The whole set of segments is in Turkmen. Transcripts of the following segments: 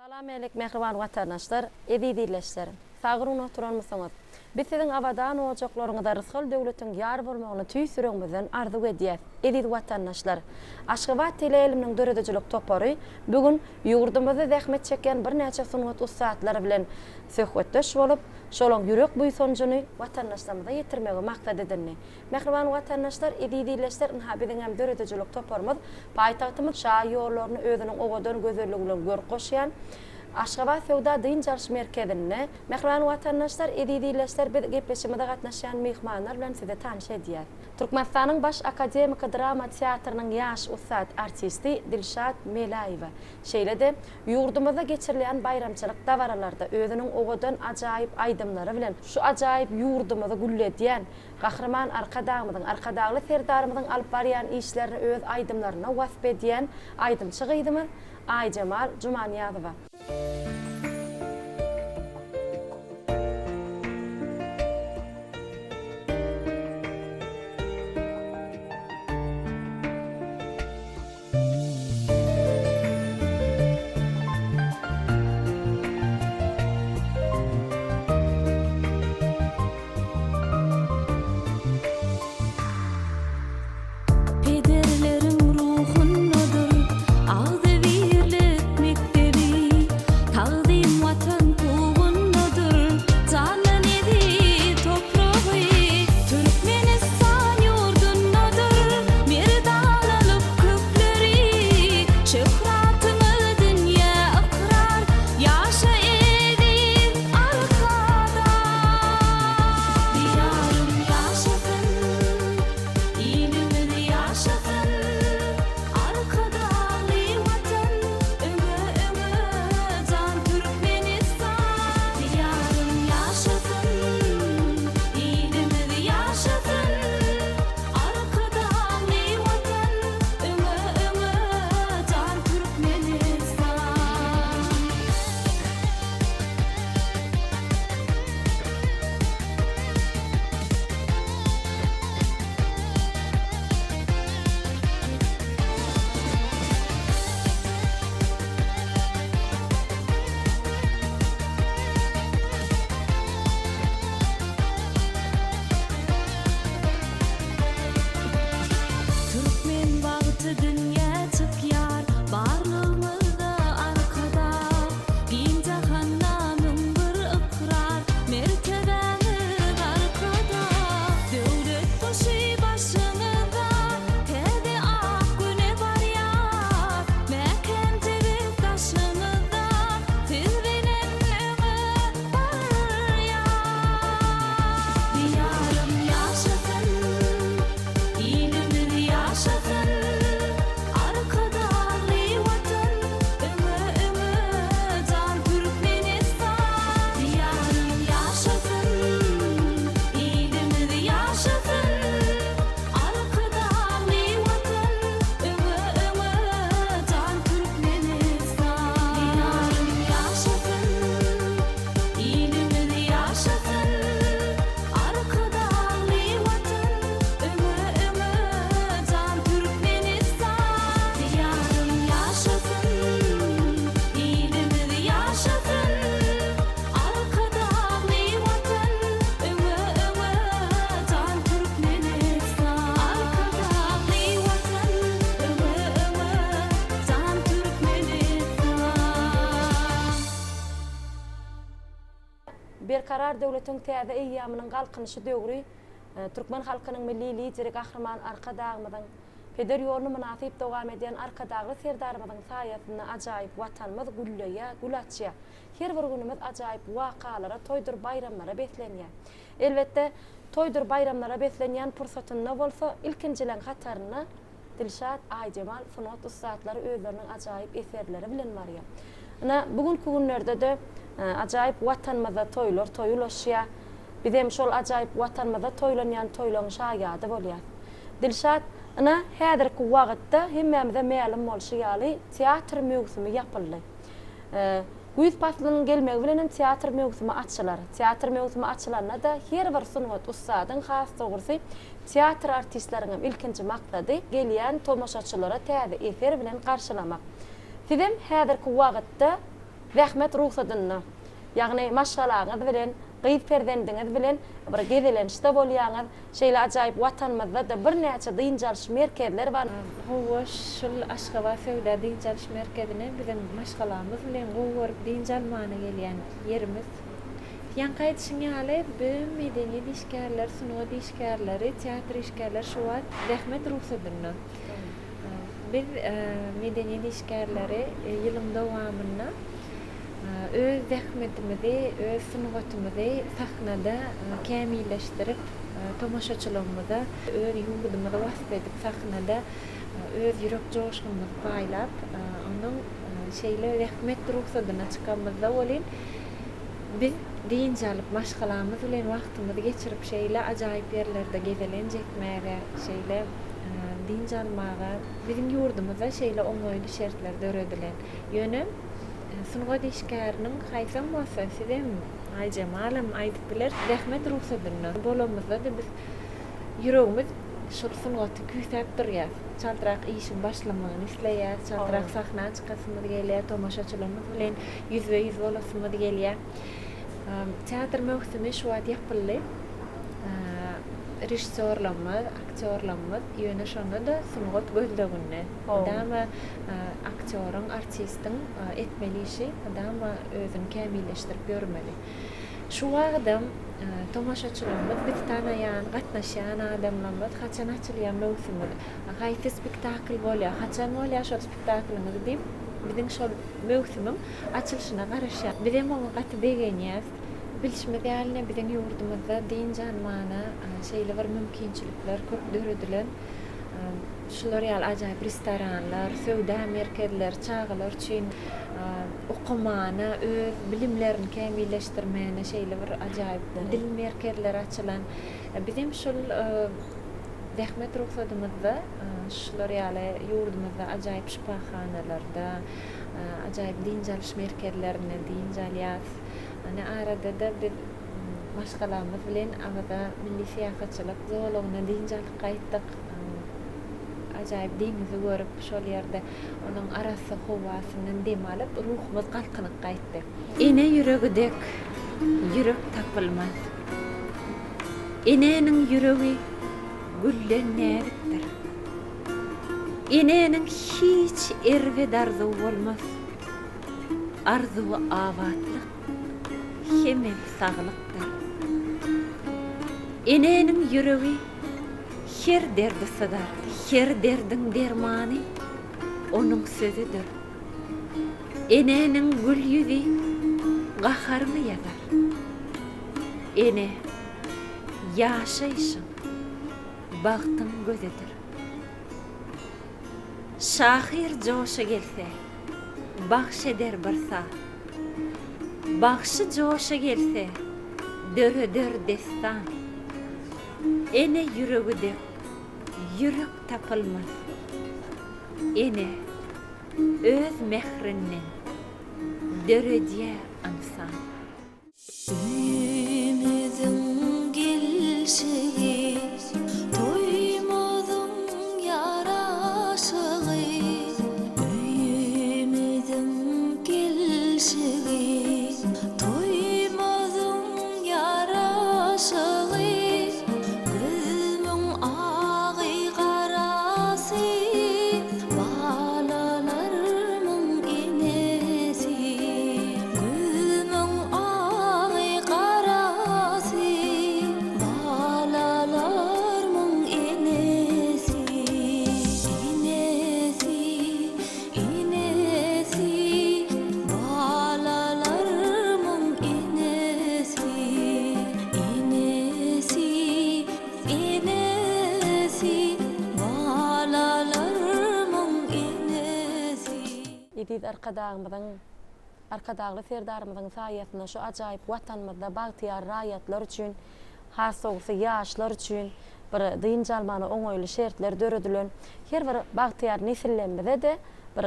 Salam älik mähriban watandaşlar, eziz ildeşler! Sagyrun oturanmysyňyz? Biz siziň abadan ojaklaryňyza rysgal döwletiň ýar bolmagyny tüýs ýüregimizden arzuw edýäs. Eziz watandaşlar! Aşgabat teleýaýlymynyň döredijilik topary bu gün ýurdumyzda zähmet çekýän birnäçe sungat ussatlary bilen söhbetdeş bolup, şolaň ýürek buýsanjyny watandaşlarymyza ýetirmegi maksat edindi. Mähriban watandaşlar, eziz ildeşler, ynha biziňem döredijilik toparymyz paýtagtymyz şa ýollaryny özüniň owadan gözelligi bilen görk goşýan Aşgabat söwda-dynç alyş merkezinde Mähriban watandaşlar, eziz ildeşler biz gepleşigimize gatnaşýan myhmanlar bilen sizi tanyş edýäs. Türkmenistanyň Baş akademiki drama teatrynyň ýaş ussat artisti Dilşat Meläýewa, şeýle-de ýurdumyzda geçirilýän baýramçylyk dabaralarda özüniň owadan ajaýyp aýdymlary bilen şu ajaýyp ýurdumyzy gülledýän Gahryman Arkadagymyzyň, Arkadagly Serdarymyzyň alyp barýan işlerini öz aýdymlarynda wasp edýän aýdymçy gyzymyz Aýjemal Jumanyýazowa. Pederleriň ruhundadyr agzybirlik mekdebi, Tagzym Watan tugundadyr jandan eziz topragy. Türkmenistan ýurdundadyr merdanalyk kökleri, Şöhratyňyz dünýä ykrar, ýaşa eziz Arkadag! Diýarym ýaşasyn, ilimiz ýaşasyn, Arkadagly Watan, öňe, öňe, jan Türkmenistan! Diýarym ýaşasyn, ilimiz ýaşasyn, Arkadagly Watan, öňe, öňe, jan Türkmenistan! Türkmen bagty dünýä çykýar, barlygymyzda Arkadag. Giň jahanda 1001 ykrar, mertebäňiz Arkadag. Döwlet guşy başyňyzda, täze ak güne barýar. Mäkäm jebis daşyňyzda, siz bilen öňe barýar. Diýarym ýaşasyn, ilimiz ýaşasyn, Arkadagly Watan, öňe, öňe, jan Türkmenistan! Diýarym ýaşasyn, ilimiz ýaşasyn, Arkadagly Watan, öňe, öňe, jan Türkmenistan! Diýarym ýaşasyn, ilimiz ýaşasyn, Arkadagly Watan, öňe, öňe, jan Türkmenistan! Diýarym ýaşasyn, ilimiz ýaşasyn, Arkadagly Watan, öňe, öňe, jan Türkmenistan! Arkadagly Watan, öňe, öňe, jan Türkmenistan! Berkarar döwletiň täze eýýamynyň Galkynyşy döwri türkmen halkynyň Milli Lideri Gahryman Arkadagymyzyň peder ýoluny mynasyp dowam edýän Arkadagly Serdarymyzyň saýasynda ajaýyp Watanymyz gülleýär, gül açýar. Her bir günümiz ajaýyp wakalara, toýdur baýramlara beslenýär. Elbetde, toýdur baýramlara beslenýän pursatynda bolsa ilkinjileň hatarynda Dilşat, Aýjemal sungat ussatlary özleriniň ajaýyp eserleri bilen barýar. Ynha, bu günki günlerde-de ajaýyp Watanymyzda toýlar toý ulaşýar. Bizem şol ajaýyp Watanymyzda toýlanýan toýlaryň şaýady bolýarys. Dilşat, ynha, häzirki wagtda hemmämize mälim bolşy ýaly, teatr möwsümi ýapyldy. Güýz paslynyň gelmegi bilenem teatr möwsümi açylar. Teatr möwsümi açylanda-da her bir sungat ussadyň, has dogrusy, Teatr artistleriňem ilkinji maksady gelýän tomaşaçylara täze eser bilen garşylamak. Sizem häzirki wagtda. Zähmet rugsadynda, ýagny maşgalaňyz bilen, gyz perzendiňiz bilen bir gezelençde bolýaňyz. Şeýle ajaýyp Watanymyzda-da birnäçe dynç alyş merkezler bar. Hawa, şul Aşgabat söwda dynç alyş merkezine biziň maşgalamyz bilen gowy görüp dynç almana gelýän ýerimiz. Ýaňky aýdyşyň ýaly, bu medeniýet işgärleri, sungat işgärleri, teatr işgärleri şu wagt zähmet rugsadynda. Biz medeniýet işgärleri ýylyň dowamynda öz zähmetimizi, öz sungatymyzy sahnada kämilleşdirip, tomaşaçylygymyza öz ýurdumyzy wasp edip, sahnada öz ýürek joşgunymyzy paýlap, onnoň şeýle zähmet rugsadyna çykamyzda welin, biz dynç alyp, maşgalamyz bilen wagtymyzy geçirip, şeýle ajaýyp ýerlerde gezelenç etmäge, şeýle dynç almaga biziň ýurdumyzda şeýle oňaýly şertler döredilen. Ýöne sungat işgäriniň haýsam bolsa, sizem, Aýjemalam aýdyp biler, zähmet rugsadynda bolamyzda-da biz ýüregimiz şol sungaty küýsäp durýar. Çaltrak işiň başlamagyny isleýäris, çaltrak sahna çykasymyz gelýär, tomaşaçylarymyz bilen ýüzbe-ýüz bolasymyz gelýär. Teatr möwsümi şu wagt ýapyldy. Režissýorlarymyz, aktýorlarymyz ýöne şonda-da sungat gözleginde. Mydama aktýoryň, artistiň etmeli işi mydama özüni kämilleşdirip ýörmeli. Şu wagtam tomaşaçylarymyz, bizi tanaýan, gatnaşýan adamlarymyz haçan açylýar möwsümiz, haýsy spektakl bolýar, haçan bolýar şol spektaklyňyz diýip, biziň şol möwsümiň açylyşyna garaşýar. Bizem oňa gaty begenýäs. Bilşimiz ýaly, ine, biziň ýurdumyzda dynç almana şeýle bir mümkinçilikler köp döredilen. Şular ýaly ajaýyp restoranlar, söwda merkezleri çagalar üçin okamana, öz bilimlerini kämilleşdirmäne şeýle bir ajaýyp dil merkezleri açylan. Bizem şol zähmet rugsadymyzda şular ýaly ýurdumyzda ajaýyp şypahanalarda, ajaýyp dynç alyş merkezlerinde dynç alýarys. Ine, arada-da biz maşgalamyz bilen Awaza milli syýahatçylyk zolagyna dynç alyp gaýtdyk. Ajaýyp deňizi görüp, şol ýerde onuň arassa howasyndan dem alyp, ruhumyz galkynyp gaýtdy. Ene ýüregi dek ýürek tapylmaz. Enäniň ýüregi gülden näzikdir. Enäniň hiç erbet arzuwy bolmaz. Arzuwy abatlyk hemem saglykdyr. Enäniň ýüregi her derdi syzar. Her derdiň dermany onuň sözüdir. Enäniň gül ýüzi gaharyňy ýazar. Ene, ýaşaýşyň, bagtyň gözüdir. Şahyr joşa gelse, bagş eder bir saz. Bagşy joşa gelse, döreder dessan. Ene ýüregi dek ýürek tapylmaz. Ene öz mährinden döredýär ynsan. Öýümiziň gelşigi, toýumyzyň ýaraşygy. Öýümiziň gelşigi, toýumyzyň ýaraşygy. Gözümiň agy garasy, balalarymyň enesi. Gözümiň agy garasy, balalarymyň enesi. Enesi, enesi, balalarymyň enesi. Enesi, enesi, balalarymyň enesi. Eziz Arkadagymyzyň Arkadagly Serdarymyzyň saýasynda şu ajaýyp Watanymyzda bagtyýar raýatlar üçin, has dogrusy ýaşlar üçin bir dynç almana oňaýly şertler döredilen. Her bir bagtyýar nesillerimize-de bir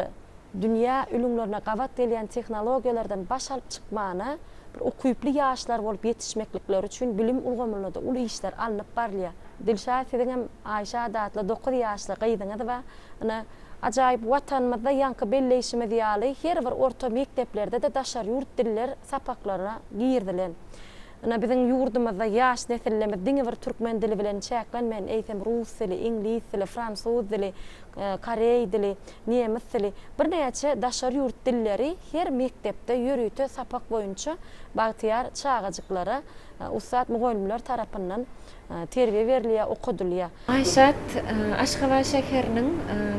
dünýä ülňülerine gabat gelýän tehnologiýalardan baş alyp çykmana bir ukyply ýaşlar bolup ýetişmeklikleri üçin bilim ulgamynda-da uly işler alnyp barylýar. Dilşat siziňem Aýşa atly dokuz ýaşly gyzyňyz bar. Ine. Ajaýyp Watanymyzda ýaňky belleýşimiz ýaly her bir orta mekdeplerde-de daşary ýurt diller sapaklaryna girizilen. Ynha biziň ýurdumyzda ýaş nesillemiz diňe bir türkmen dili bilen çäklenmän, eýsem rus dili, iňlis dili, fransuz dili, koreý dili, nemes dili, birnäçe daşary ýurt dilleri her mekdepde ýörite sapak boýunça bagtyýar çagajyklara ussat mugallymlar tarapyndan terbiýe berilýär, okadylýar. Aýşat Aşgabat şäheriniň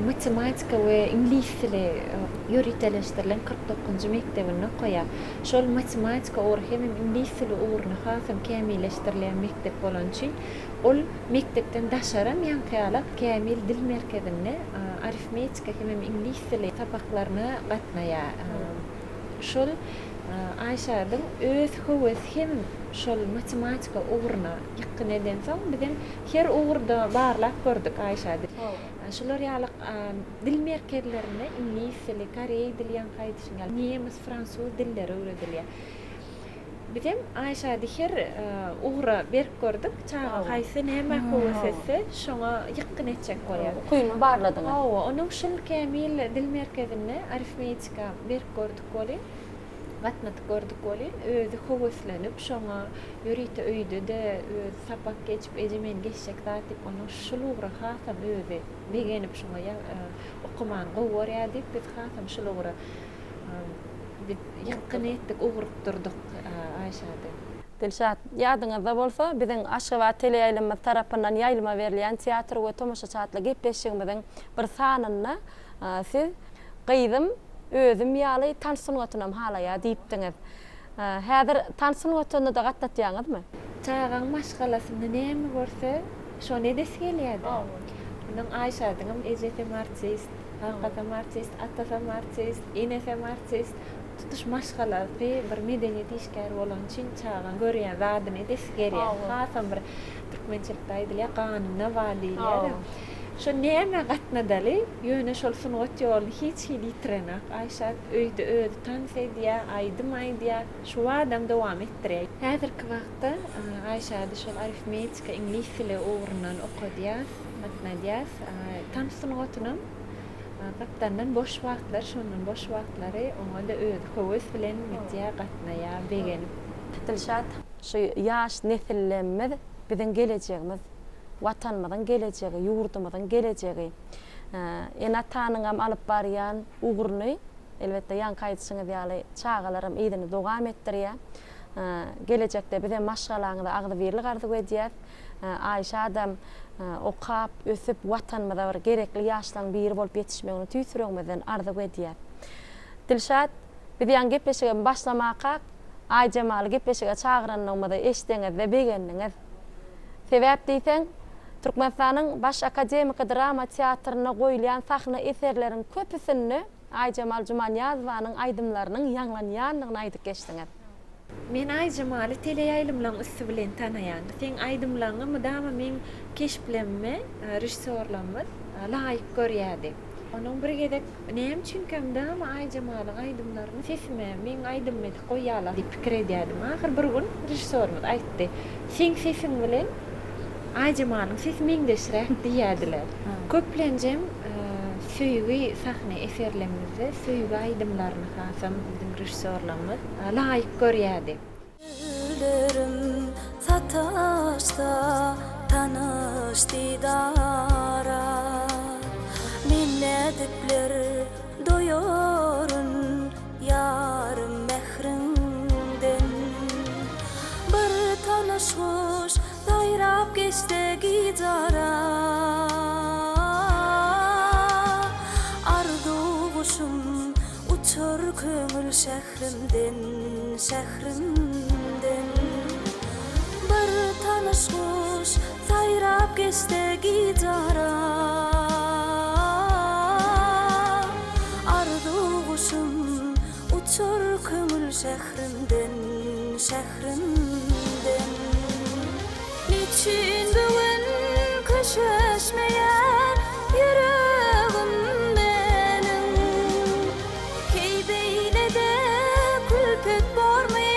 matematika we iňlis dili ýöriteleşdirilen 49-njy mekdebinde okaýar. Şol matematika ugry hemem iňlis dili ugruny hasam kämilleşdirilýän mekdep bolany üçin, ol mekdepden daşaram ýaňky ýaly Kämil dil merkezinde arifmetika hemem iňlis dili sapaklaryna gatnaýar. Şol Aýşadyň öz höwesi hem şol matematika ugruna ýykgyn edensoň, bizem her ugurda barlap gördük Aýşady. Şular ýaly dil merkezlerinde iňlis dili, koreý dili ýaňky aýdyşyň ýaly, nemes, fransuz dilleri öwredilýär. Bizem Aýşady her ugra berip gördük. Çaga haýsy nämä höwes etse, şoňa ýykgyn etjek bolýar. Ukybyny barladyňyz. Hawa, onuň şul kämil dil merkezinde arifmetika berip gördük welin, gatnadyp gördük welin, özi höweslenip, şoňa ýörite öýde-de özi sapak geçip, eje men geçjek zat diýip, onuň şul ugra hasam özi begenip, şoňa okamany gowy görýär diýip, biz hasam şul ugra Biz ýykgyn etdik, ugrukdyrdyk Aýşady. Dilşat, ýadyňyzda bolsa, biziň Aşgabat teleýaýlymymyz tarapyndan ýaýlyma berilýän Teatr we tomaşaçy atly gepleşigimiziň bir sanynda siz Gyzym özüm ýaly tans sungatynam halaýar diýipdiňiz. Häzir tans sungatyna-da gatnatýaňyzmy? Çagaň maşgalasynda näme görse, şony edesi gelýär-dä. Munuň Aýşadyňam ejesem artist. Kakasam artist, atasam artist, enesem artist. Tutuş maşgalasy bir medeniýet işgäri bolany üçin çagaň görýän zadyny edesi gelýär. Hasam bir türkmençilikde aýdylýar, ganynda bar diýilýär. Şo nämä gatnadaly, ýöne şol sungat ýoluny hiç hili ýitirenak. Aýşat öýde özi tans edýär, aýdym aýdýar. Şu badam dowam etdirýär. Häzirki wagtda Aýşady şol arifmetika, iňlis dili ugrundan okadýas. Gatnadýas. Tans sungatynam gapdaldan boş wagtlary, şondan boş wagtlary oňa-da özi höwes bilen gidýär, gatnaýar, begenip. Dilşat, şu ýaş nesillerimiz biziň gelejegimiz, Watanymyzyň gelejegi, ýurdumyzyň gelejegi. Ene-atanyňam alyp barýan ugruny, elbetde, ýaňky aýdyşyňyz ýaly, çagalaram yzyny dowam etdirýär. Gelejekde bizem maşgalaňyza agzybirlik arzuw edýäs. Aýşadam okap, ösüp, Watanymyza bir gerekli ýaşlaryň biri bolup ýetişmegini tüýs ýüregimizden arzuw edýäs. Dilşat, biz ýaňy gepleşige başlamakak, Aýjemaly gepleşige çagyranlygymyzy eşdeňizde begendiňiz. Sebäp diýseň, Türkmenistanyň Baş akademiki drama teatrynda goýulýan sahna eserleriň köpüsinde Aýjemal Jumanyýazowanyň aýdymlarynyň ýaňlanýandygyny aýdyp geçdiňiz. Men Aýjemaly teleýaýlymlaň üsti bilen tanaýan. Seň aýdymlaňy mydama meň keşplemime režissýorlarymyz laýyk görýärdi. Onuň bir gezek näme üçinkä mydama Aýjemalyň aýdymlaryny sesime meň aýdymymy edip goýýarlar diýip pikir edýärdim. Ahyr bir gün režissýorymyz aýtdy. Seň sesiň bilen Aýjemalyň sesi meňzeşräk diýýärdiler. Köplenjem söýgi sahna eserlerimizde söýgi aýdymlaryny hasam biziň režissýorlarymyz laýyk görýärdi. Gözlerim sataşsa tanyş didara, Men nädipler doýaryn ýarym mähriňden. Bir tanyş guş saýrap geçse gijara, Arzuw guşum Uçar köňül şährimden, şährimden. Bir tanyş guş saýrap geçse gijara, Arzuw guşum uçar köňül şährimden, şährimden. Neçün bu gün köşeşmeýär ýüregim meniň? Heý beýle-de külpet bormy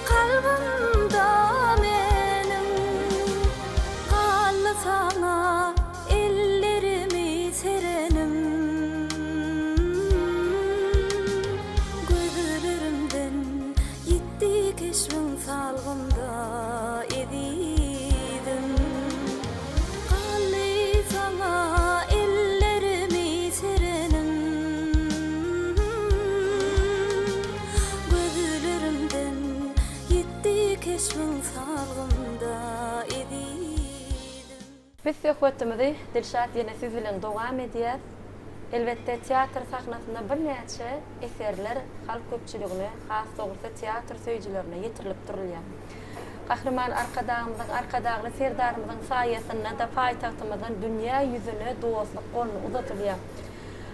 kalbymda meniň? Galdy saňa ellerimi serenim. Biz söhbetimizi Dilşat ýene siz bilen dowam edýäs. Elbetde teatr sahnasynda birnäçe eserler halk köpçüligine, has dogrusy teatr söýüjilerine ýetirilip durulýar. Gahryman Arkadagymyzyň, Arkadagly Serdarymyzyň saýasynda-da paýtagtymyzdan dünýä ýüzüne dostluk goluny uzadylýar.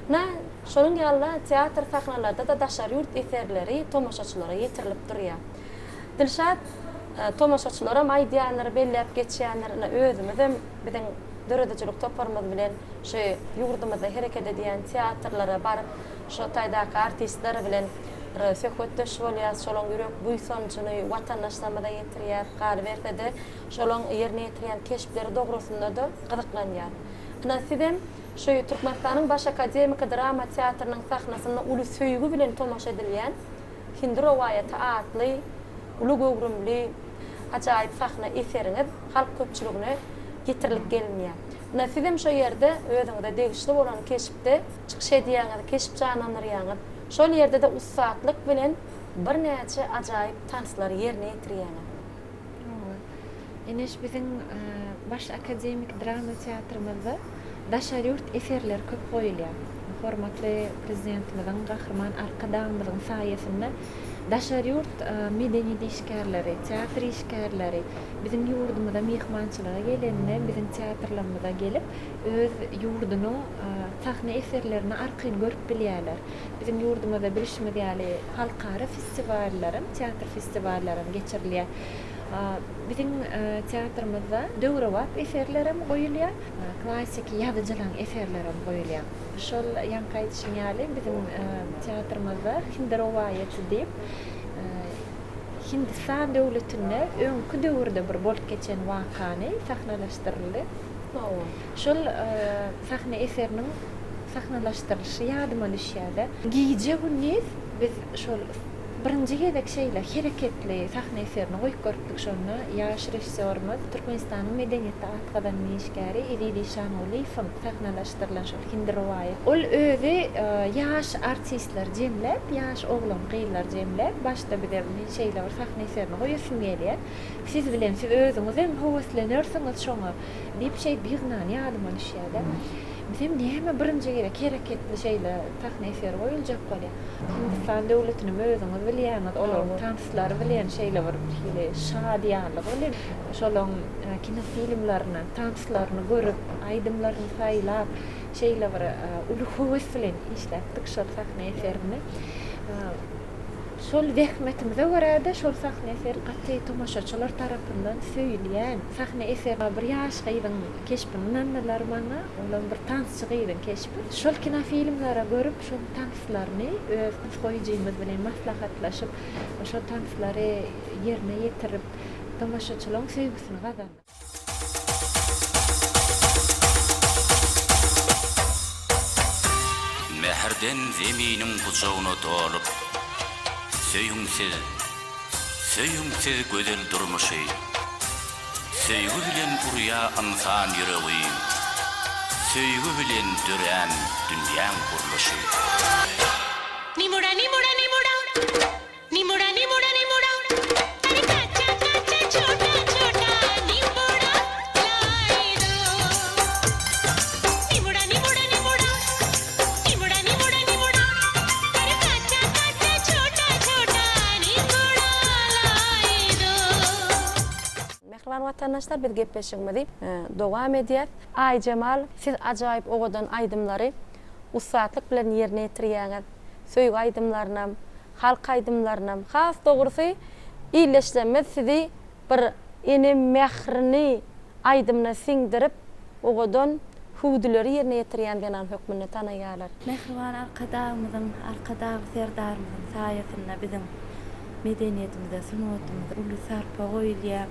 Na, şonuň ýaly-da teatr sahnalarda-da daşary ýurt eserleri tomaşaçylara ýetirilip durýar. Dilşat, tomaşaçylaram aýdýandyr, belläp geçýändir, ine, özümizem biziň döredijilik toparymyz bilen şu ýurdumyzda hereket edýän teatrlara baryp, şo taýdaky artistler bilen bir söhbetdeş bolýarys, şolaň ýürek buýsanjyny watandaşlarymyza ýetirýäris, galyberse-de, şolaň ýerine ýetirýän keşpleri dogrusynda-da gyzyklanýarys. Ynha, sizem şu Türkmenistanyň Baş akademiki drama teatrynyň sahnasynda uly söýgi bilen tomaşa edilýän Hindi rowaýaty atly uly göwrümli ajaýyp sahna eseriňiz halk köpçüligine ýetirilip gelinýär. Ynha, sizem şo ýerde özüňize degişli bolan keşpde çykyş edýäňiz, keşp janlandyrýaňyz. Şol ýerde-de ussatlyk bilen birnäçe ajaýyp tanslary ýerine ýetirýäňiz. Hawa. Eneş biziň Baş akademik drama teatrymyzda daşary ýurt eserleri köp goýulýar. Hormatly Prezidentimiziň, Gahryman Arkadagymyzyň saýasynda daşary ýurt medeniýet işgärleri, teatr işgärleri biziň ýurdumyza myhmançylyga gelende biziň teatrlarymyza gelip, öz ýurdunyň sahna eserlerini arkaýyn görüp bilýärler. Biziň ýurdumyzda bilşimiz ýaly halkara festiwallaram, teatr festiwallaram geçirilýär. Biziň teatrymyzda döwrebap eserlerem goýulýar, klassiki ýazyjylaryň eserlerem goýulýar. Şol ýaňky aýdyşyň ýaly biziň teatrymyzda Hindi rowaýaty diýip, Hindistan döwletinde öňki döwürde bir bolup geçen wakany sahnalaşdyryldy. Şol sahna eseriniň sahnalaşdyrylyşy ýadyma düşýär-de. Gije-gündiz biz şol birinji gezek şeýle hereketli sahna eserini goýup görüpdik. Şonda ýaş režissýorymyz, Türkmenistanyň medeniýetde at gazanan işgäri Eziz Işangulyýewiň sahnalaşdyrylan şol Hindi rowaýat. Ol özi ýaş artistleri jemläp, ýaş oglan-gyzlary jemläp, başda bize men şeýle bir sahna eserini goýasym gelýär. Siz bilen siz özüňizem höweslenersiňiz şoňa. Diýip şeýdip ýygnany ýadyma düşýär-de. Bizem näme birinji gezek hereketli şeýle sahna eseri goýuljak bolýar. Hindistan döwletinem özüňiz bilýäňiz, olaryň tanslary bilen şeýle bir hili şadyýanlygy bilen şolaň kinofilmlerini, tanslaryny görüp, aýdymlaryny saýlap, şeýle bir uly höwes bilen işläpdik şol sahna eserinde. Şol zähmetimize görä-de şol sahna eseri gaty tomaşaçylar tarapyndan söýülýän sahna eseri. Bir ýaş gyzyň keşbini ynandylar maňa, olam bir tansçy gyzyň keşbi. Şol kinofilmlere görüp şol tanslaryny öz tans goýujymyz bilen maslahatlaşyp, şol tanslary ýerine ýetirip, tomaşaçylaryň söýgüsini gazandyk. Mähirden zeminiň gujagyna dolup, Söýüň siz, söýüň siz gözel durmuşy. Söýgi bilen urýa ynsan ýüregi, Söýgi bilen dörän dünýäň gurluşy. Nimura nimura nimura Nimura nimura nimura Are kaça kaça çota çota Nimura lai do Nimura nimura nimura Nimura nimura nimura Are kaça kaça çota çota Nimura lai do Mähriban watandaşlar biz gepleşigimizi dowam edýäs. Aýjemal siz ajaýyp owadan aýdymlary ussatlyk bilen ýerine ýetirýäňiz. Söýgi aýdymlarynam, halk aýdymlarynam, has dogrusy illeşlemez sizi bir ene mährini aýdymyna siňdirip owadan hüwdüleri ýerine ýetirýän zenan hökmünde tanaýarlar. Mähriban Arkadagymyzyň, Arkadagly Serdarymyzyň saýasynda biziň medeniýetimize, sungatymyza uly sarpa goýulýar.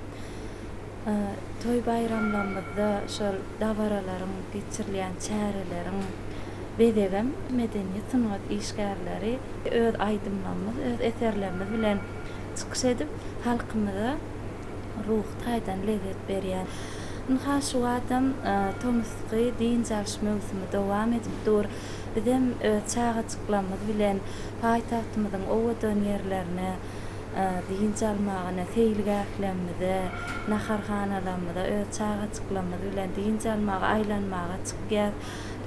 Toý-baýramlarymyzda şol dabaralaryň, geçirilýän çäreleriň bezegem medeniýet-sungat işgärleri öz aýdymlarymyz, öz eserlerimiz bilen çykyş edip, halkymyza ruhy taýdan lezzet berýär. Ynha, şu wagtam tomusky dynç alyş möwsümi dowam edip dur. Bizem öz çagajyklarymyz bilen paýtagtymyzyň owadan ýerlerine. Dynç almaga ine seýilgählerimize, naharhanalarymyza öz çagajyklarymyz bilen dynç almaga, aýlanmaga çykýas.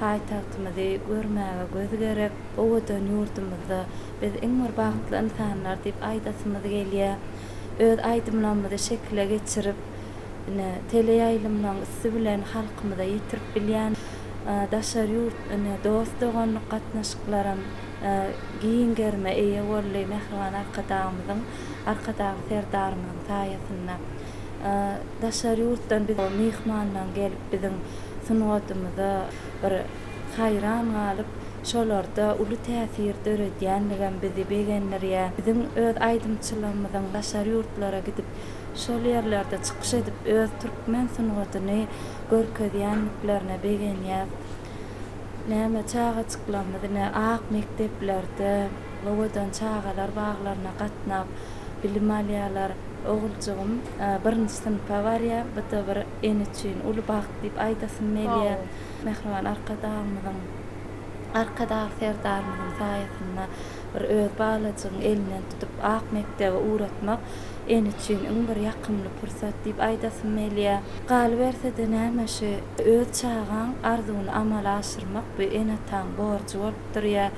Paýtagtymyzy görmäge göz gerek. Owadan ýurdumyzda biz iň bir bagtly ynsanlar diýip aýdasymyz gelýär. Öz aýdymlarymyzy şekile geçirip, ine, teleýaýlymlaryň üsti bilen halkymyza ýetirip bilýän daşary ýurt, ine, dost-doganlyk gatnaşyklaram giň gerime eýe boldy mähriban Arkadagymyzyň, Arkadagly Serdarymyzyň saýasynda. Daşary ýurtdan biz myhmanlaryň gelip biziň sungatymyza bir haýran galyp, şolarda uly täsir döredýänligem bizi begendirýär. Biziň öz aýdymçylarymyzyň daşary ýurtlara gidip, şol ýerlerde çykyş edip öz türkmen sungatyny görkezýändiklerine begenýäs. Näme çagajyklarymyz ine ak mekdeplerde, owadan çagalar baglaryna gatnap bilim alýarlar. Oguljygym birinji synpa barýar. Bu-da bir ene üçin uly bagt diýip aýdasym gelýär. Mähriban Arkadagymyzyň, Arkadag Serdarymyzyň saýasynda bir öz balajygyň elinden tutup ak mekdebe ugratmak ene üçin iň bir ýakymly pursat diýip aýdasym gelýär. Galyberse-de näme şu öz çagaň arzuwyny amala aşyrmak bu ene-ataň borjy bolup durýar.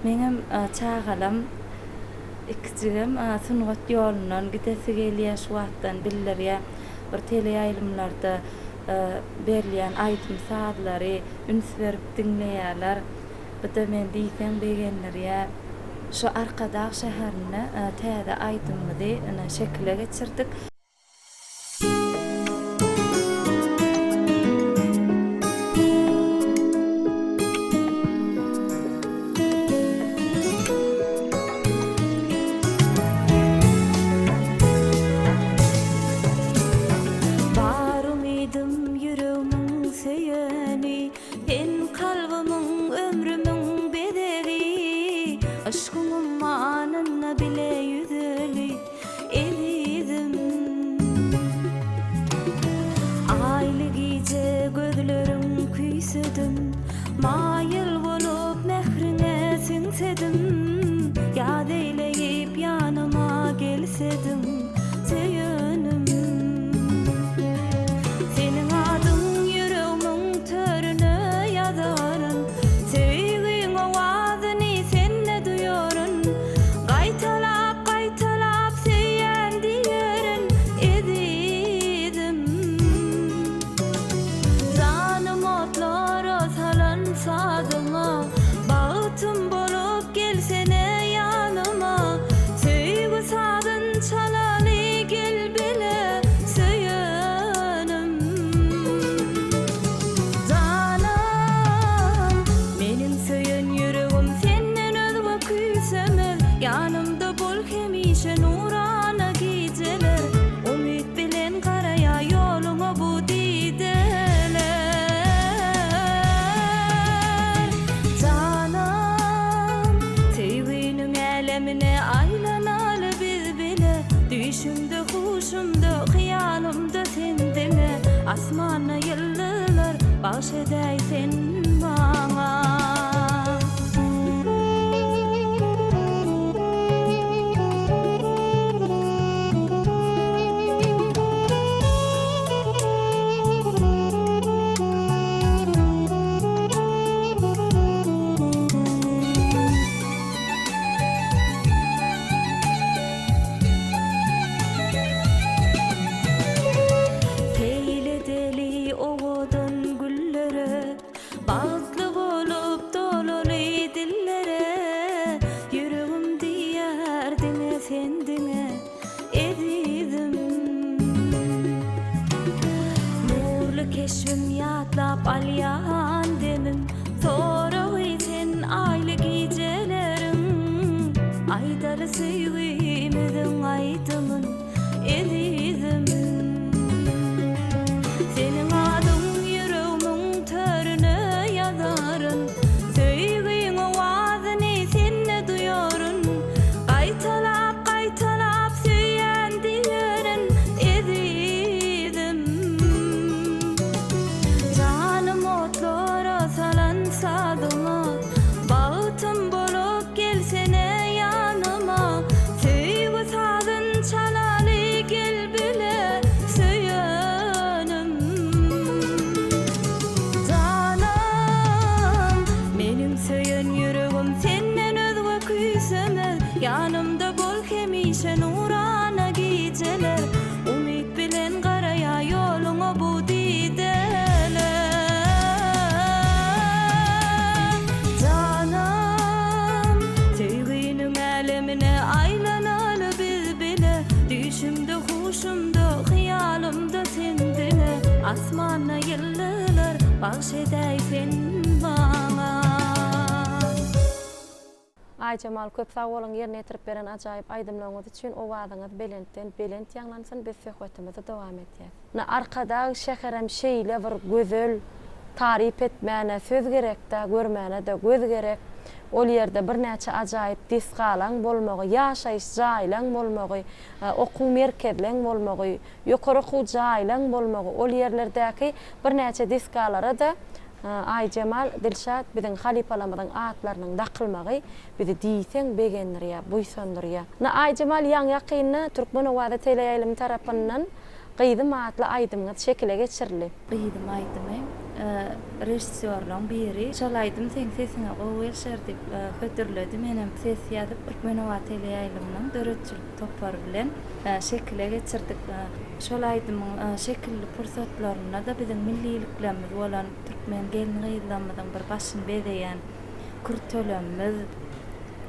Meňem çagalam ikijigem sungat ýolundan gidesi gelýär şu wagtdan bildirýär. Bir teleýaýlymlarda berilýän aýdym-sazlary üns berip diňleýärler. Bu-da meni diýseň begendirýär. Şu Arkadag şäherinde täze aýdymymyzy ine şekile geçirdik. Bar umydym ýüregmiň söýeni, Sen kalbymyň, ömrümiň bezegi, Yşkyň ummanynda bile ýüzeli, ezizim. Aýly gije gözleriň küýsedim, Maýyl bolup mähriňe siňsedim, Ýat eýleýip ýanyma gelsediň, söýenim. Seniň adyň ýüregmiň törüne ýazaryn, Söýgiň owazyny sende duýaryn. Gaýtalap, gaýtalap söýýän diýerin, ezizim. Janym otlara salan sazyňa, Bagtym bolup gelsene ýanyma. Söýgi sazyn çalaly gel bile, söýenim. Janym, meniň söýen ýüregim senden özge küýsemez. Ýanymda bol hemişe nurana gijeler. Umyt bilen garaýar ýoluňa bu dideler. Janym, söýginiň älemine aýlanaly biz bile. Düýşümde, huşumda, hyýalymda sen diňe. Asmanda ýyldyzlar bagş edäý sen maňa. Seýil edeli owadan güllere. Aýjemal köp sag boluň ýerine ýetirip beren ajaýyp aýdymlaryňyz üçin owazyňyz belentden belent ýaňlansyn biz söhbetimizi dowam edýäs. Ine Arkadag şäherem şeýle bir gözel taryp etmäne söz gerekdä görmänede göz gerek ol ýerde birnäçe ajaýyp desgalaň bolmagy ýaşaýyş jaýlaň bolmagy okuw merkezleň bolmagy ýokary okuw jaýlaň bolmagy ol ýerlerdäki birnäçe desgalara-da Aýjemal Dilşat biziň halypalarymyzyň atlarynyň dakylmagy bizi diýseň begendirýär, buýsandyrýar. Ine, Aýjemal ýaňy-ýakynda Türkmen owazy teleýaýlymy tarapyndan Gyzym atly aýdymyňyz şekile geçirildi. Gyzym aýdymy režissýorlaryň biri şol aýdym seň sesiňe gowy gelşer diýip hödürledi. Menem ses ýazyp Türkmen owazy teleýaýlymynyň döredijilik topary bilen şekile geçirdik. Şol aýdymyň şekilli pursatlarynda-da biziň milliliklerimiz bolan türkmen gelin-gyzlarymyzyň bir başyny bezeýän kürtelerimiz,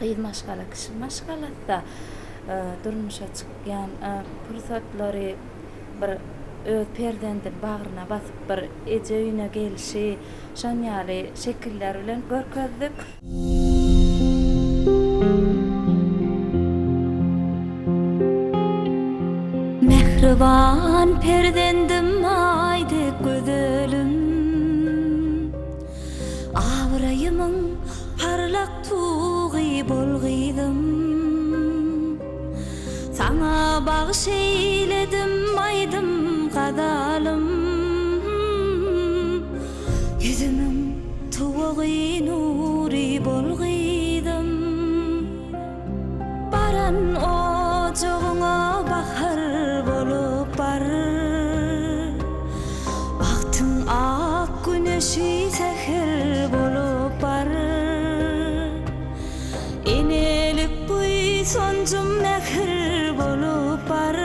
gyz maşgala, kişi maşgalasy-da durmuşa çykýan pursatlary bir öz perzendini bagryna basyp bir eje öýüne gelşi, şon ýaly şekiller bilen görkezdik. Mähriban perzendim aý dek gözelim, Abraýymyň parlak tugy bol gyzym. Saňa bagyş eýledim aýdym gazalym. Ýüzümiň tuwagy nury bol gyzym. Baran ojagyňa bahar bolup bar. Bagtyň ak güneşi säher bolup bar. Enelik buýsanjym mähir bolup bar.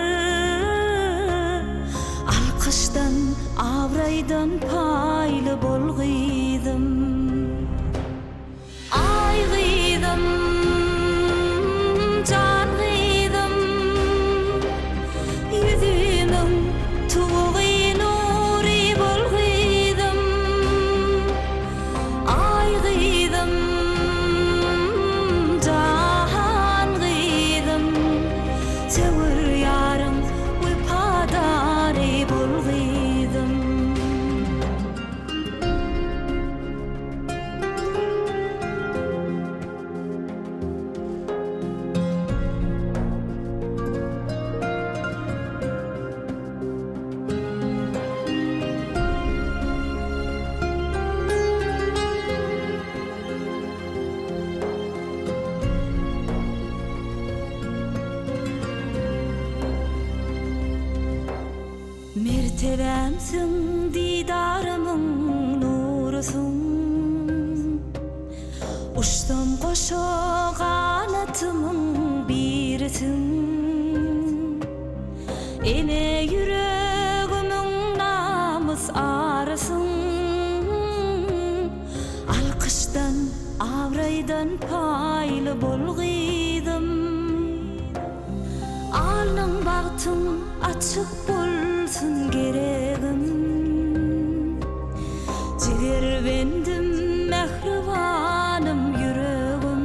Alkyşdan, abraýdan paýly bol gyzym. Aý gyzym, jan gyzym, Ýüzümiň tuwagy nury bol gyzym. Aý gyzym, jan gyzym, Söwer ýaryň wepadary bol gyzym. Mertebämsiň, didarymyň nurusyň. Uçsam goşa ganatymyň birisiň. Ene ýüregimiň namys arysyň. Alkyşdan, abraýdan paýly bol gyzym. Alnyň bagtyň açyk bolsun geregim. Jigerbendim mähribanym ýüregim.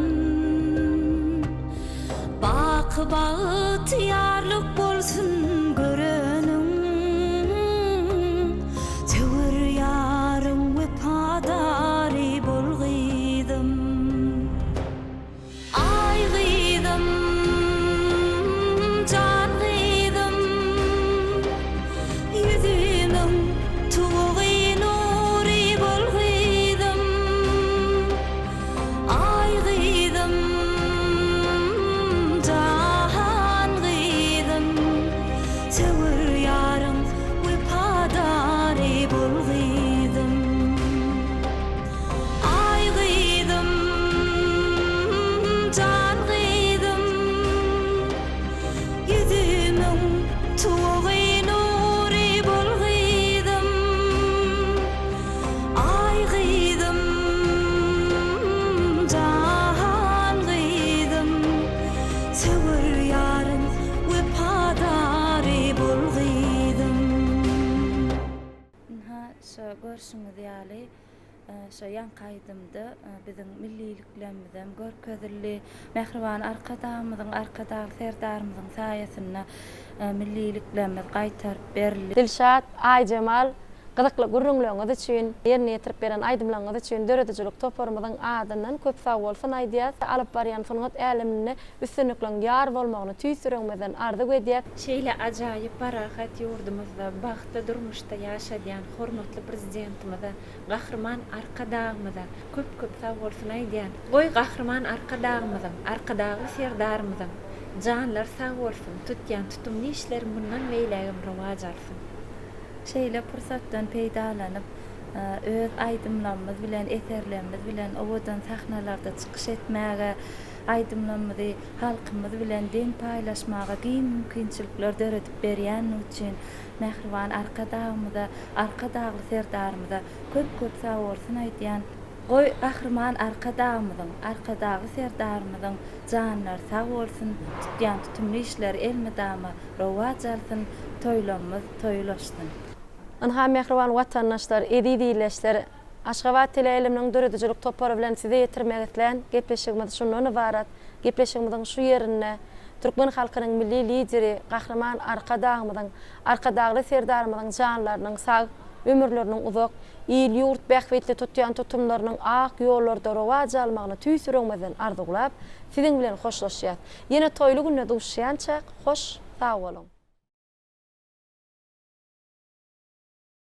Baky bagtyýarlyk bolsun göreniň. Söwer ýaryň wepadary bol gyzym. Aý gyzym, jan gyzym, Ýüzümiň tuwagy nury bol gyzym. Aý gyzym, jan gyzym, Söwer. Şo ýaňky aýdymda biziň milliliklerimizem görkezildi. Mähriban Arkadagymyzyň, Arkadagly Serdarymyzyň saýasynda milliliklerimiz gaýtaryp berildi. Dilşat, Aýjemal, gyzykly gürrüňleriňiz üçin, ýerine ýetirip beren aýdymlaryňyz üçin döredijilik toparymyzyň adyndan köp sagbolsun aýdýas. Alyp barýan sungat äleminde üstünlikleň ýar bolmagyny tüýs ýüregimizden arzuw edýäs. Şeýle ajaýyp parahat ýurdumyzda bagtly durmuşda ýaşadýan hormatly Prezidentimize, Gahryman Arkadagymyza köp-köp sagbolsun aýdýan. Goý Gahryman Arkadagymyzyň, Arkadagly Serdarymyzyň janlary sag bolsun, tutýan tutumly işleri mundan beýlägem rowaç alsyn. Şeýle pursatdan peýdalanyp, öz aýdymlarymyz bilen, eserlerimiz bilen owadan sahnalarda çykyş etmäge, aýdymlarymyzy halkymyz bilen deň paýlaşmaga giň mümkinçilikler döredip berýändigi üçin mähriban Arkadagymyza, Arkadagly Serdarymyza köp-köp sagbolsun aýdýan. Goý, Gahryman Arkadagymyzyň, Arkadagly Serdarymyzyň janlary sag bolsun, tutýan tutumly işleri elmydama rowaç alsyn, toýlamyz toý ulaşsyn. Ynha, mähriban watandaşlar, eziz ildeşler, Aşgabat teleýaýlymynyň döredijilik topary bilen size ýetirmek islän gepleşigimiz şundan ybarat. Gepleşigimiziň şu ýerinde türkmen halkynyň Milli Lideri Gahryman Arkadagymyzyň, Arkadagly Serdarymyzyň janlarynyň sag, ömürleriniň uzak, il-ýurt bähbitli tutýan tutumlarynyň ak ýollarda rowaç almagyny tüýs ýüregimizden arzuwlap, siziň bilen hoşlaşýas. Ýene toýly günde duşuşýançak, hoş, sag boluň!